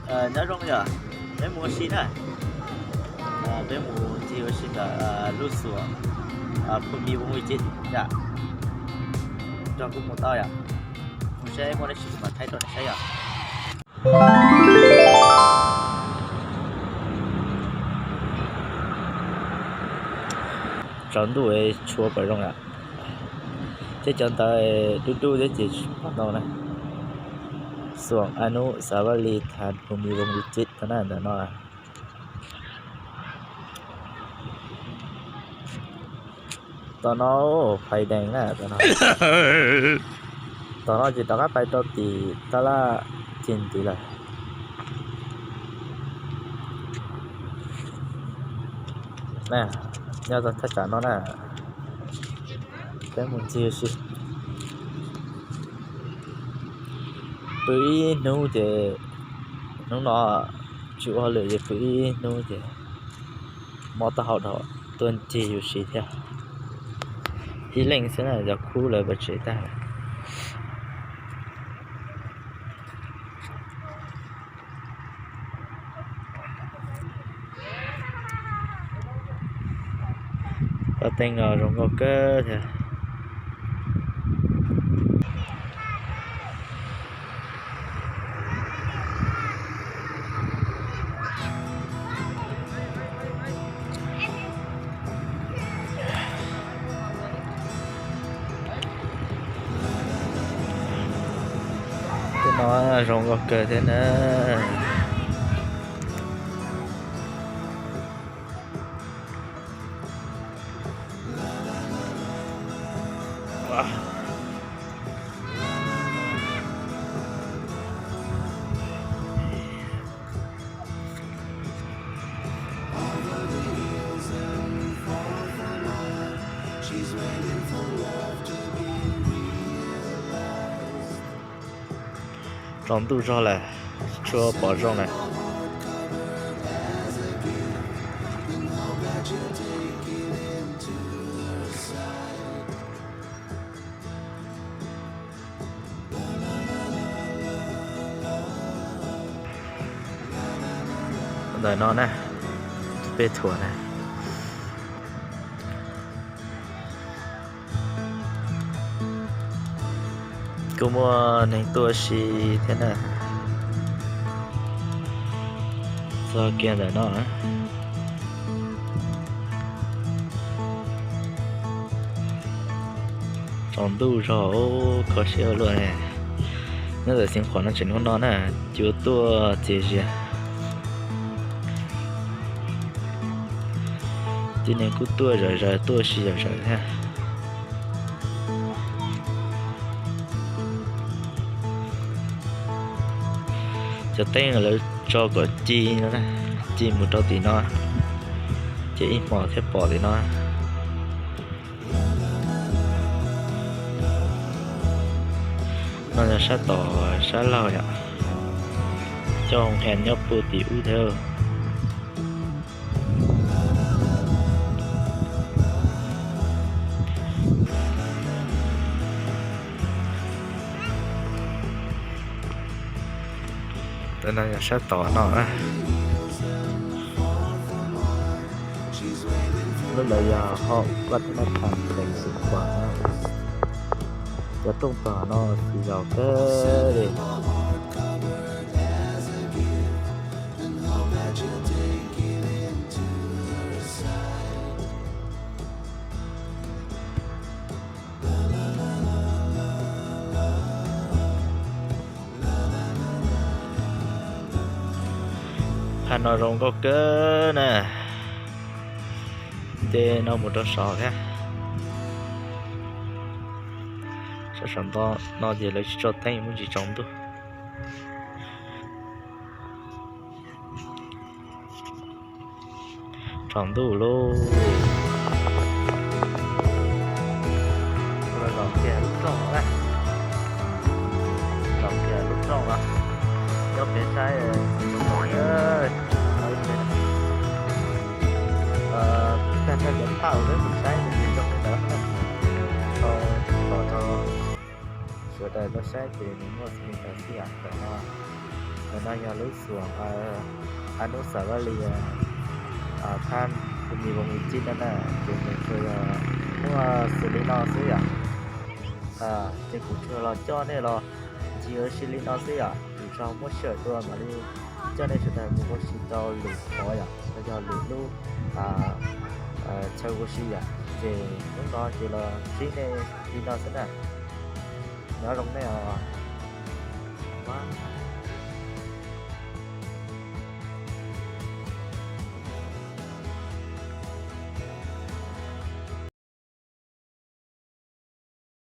Nyob zoo yom, peb mus ua si na. Peb mus ncig ua si ntawm lub xuas Phu Mi Voo Li Cit yom. Nrog kuv mus tau yom. Mus saib muaj dab tsi kuv mam thaij rau nej saib yom. Tsaus ntuj tshua pom zoo yom. Thiab cov ntawd dub dub thiab ces tsis pom tau na. Xuas Anusavali Tha Phu Mi Voo Li Cit na ntawm no. Tom no phais dees na tom no. Tom no ces rov qab pais rau tim tab laj ceg ntxiv lawm. Nyob rau thaj tsam no na, peb mus ncig si. Pw ib hnub ces, hnub no tsis ua hauj lwm ces pw ib hnub ces mob taub hau dhau, tuaj ncig ua si thiab. Ib leeg xwb na, cov khub lawv pov tsev tag. Paj teeb no zoo nkauj kawg thiab. Tej no zoo nkauj kawg thiab na. Tsaus ntuj zog lawm, tsis tshua pom zoo lawm. Ntawm no na, peb thuam na. Kuj muaj neeg tuaj si thiab na. Txog kiag ntawm no na. Tsaus ntuj zog, kho siab ua luaj. Nyob ntawm Xeev Khuam no tseem hnub no na, cua tuaj txias zias. Tib neeg kuj tuaj zom zaws, tuaj si zom zaws thiab. Cov teeb lawv tso kom ci no, ci mus rau tim no, ces ib hmos thiaj pom tim no. No yog sab tom sab laug yom, coj hoo hees nyob puag tim ub thiab. Ntawm no yog sab tom no na. Lub ntawd yog hauv vaj thab nab tham teem Xeev Khuam na. Cov rooj tog no xis zaus kawg li. Phaj no zoo nkauj kawg na. Ces no mus rau saud thiab. Sab saum no ces lawv tsis tso teeb, muaj ntsis tsaus ntuj. Tsaus ntuj lauj. Los kiag lub rooj na. Los kiag lub rooj no. Nyob pem saib, tag nrho cov phaj peb mus saib nws zoo li ntawd. Thaum sawv daws tuaj saib ces nws muaj li ntawd xwb yom, ntawm no. No yog lub xuam Anub Xav Vaj Li thab khu mi voos i cib no na, ces nws tsuas yog muaj xws li no xwb yom. Ces kuv tsuas los coj nej los ncig ua si li no xwb yom, kuv tsuas muab sij hawm dua mam li coj nej sawv daws mus ua si rau lwm qhov yom, los yog lwm lub chaw ua si yom. Ces hnub no ces los ntsib nej li no xwb na. Nyob zoo nej os.